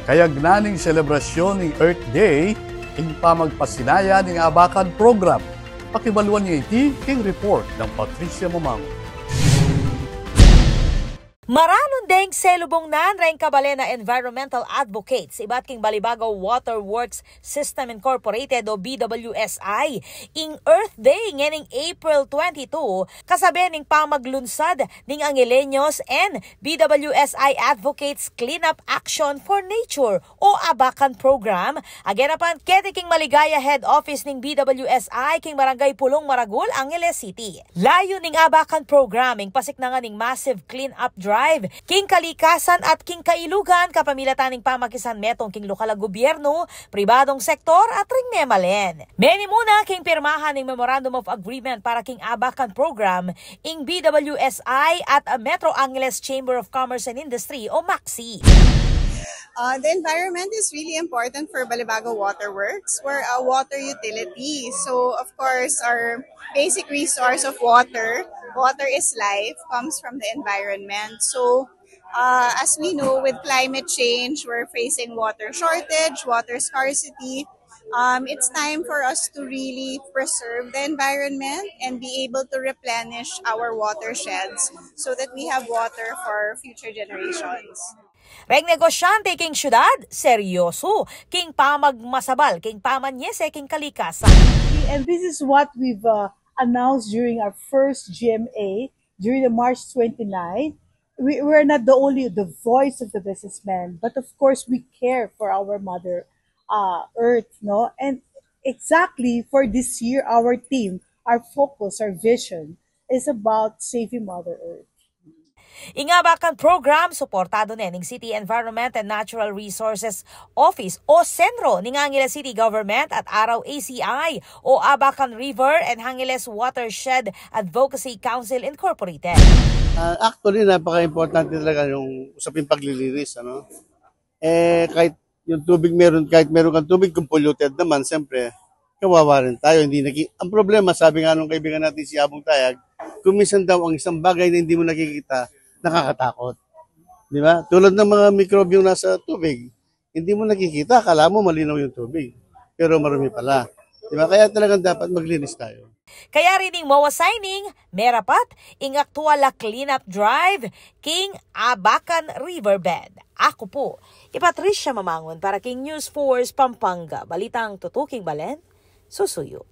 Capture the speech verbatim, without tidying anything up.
Kayagnan ning selebrasyon ning Earth Day, ing pamagpasinaya ning Abakan Program. Pakibaluan ye iti king report nang Patricia Mamango. Maranun deng selubung nan reng kabalen a environmental advocates ibat king Balibago Water Works System Incorporated o B W S I ing Earth Day ngening April twenty-two, kasabe ning pamaglunsad ning Angileños and B W S I Advocates Cleanup Action for Nature o Abakan Program, aganapan keti king Maligaya Head Office ning B W S I king Barangay Pulong Maragul, Angeles City. Layun ning Abakan Program ing pasiknangan ning massive clean-up drive king kalikasan at king kailugan kapamilatan ning pamakisanmetung king lokal a gubyernu, pribadung sektor at ring memalen. Menimuna king pirmahan ning Memorandum of Agreement para king Abakan Program ing B W S I at Metro Angeles Chamber of Commerce and Industry o MACC. Uh, the environment is really important for Balibago Waterworks. We're a water utility. So, of course, our basic resource of water, water is life, comes from the environment. So, uh, as we know, with climate change, we're facing water shortage, water scarcity. Um, it's time for us to really preserve the environment and be able to replenish our watersheds so that we have water for future generations. Reng negosyante king syudad, seryoso king pamagmasabal king pamanyese king kalikasan. And this is what we've uh, announced during our first G M A during the March twenty-nine. We, we're not the only the voice of the businessman, but of course we care for our mother uh, earth, no? And exactly for this year, our theme, our focus, our vision is about saving Mother Earth. Ing Abakan Program, suportado ne ning City Environment and Natural Resources Office o CENRO ning Angeles City Government at Araw A C I o Abakan River and Angeles Watershed Advocacy Council Incorporated. Uh, actually, napaka-importante talaga yung usaping paglilinis, ano? Eh, kahit yung tubig meron, kahit meron kang tubig, kung polluted naman, siyempre, kawawa rin tayo. Hindi naki ang problema, sabi nga nung kaibigan natin si Abong Tayag, kung minsan daw ang isang bagay na hindi mo nakikita, nakakatakot. Di ba? Tulad ng mga mikrobyong nasa tubig, hindi mo nakikita, akala mo malinaw yung tubig. Pero marumi pala. Di ba? Kaya talagang dapat maglinis tayo. Kaya rin ing MOA signing, merapat, ing aktual a cleanup drive, king Abakan Riverbed. Aku pu, i Patricia Mamangun para king News Force Pampanga, balitang tutuking balen, susuyu.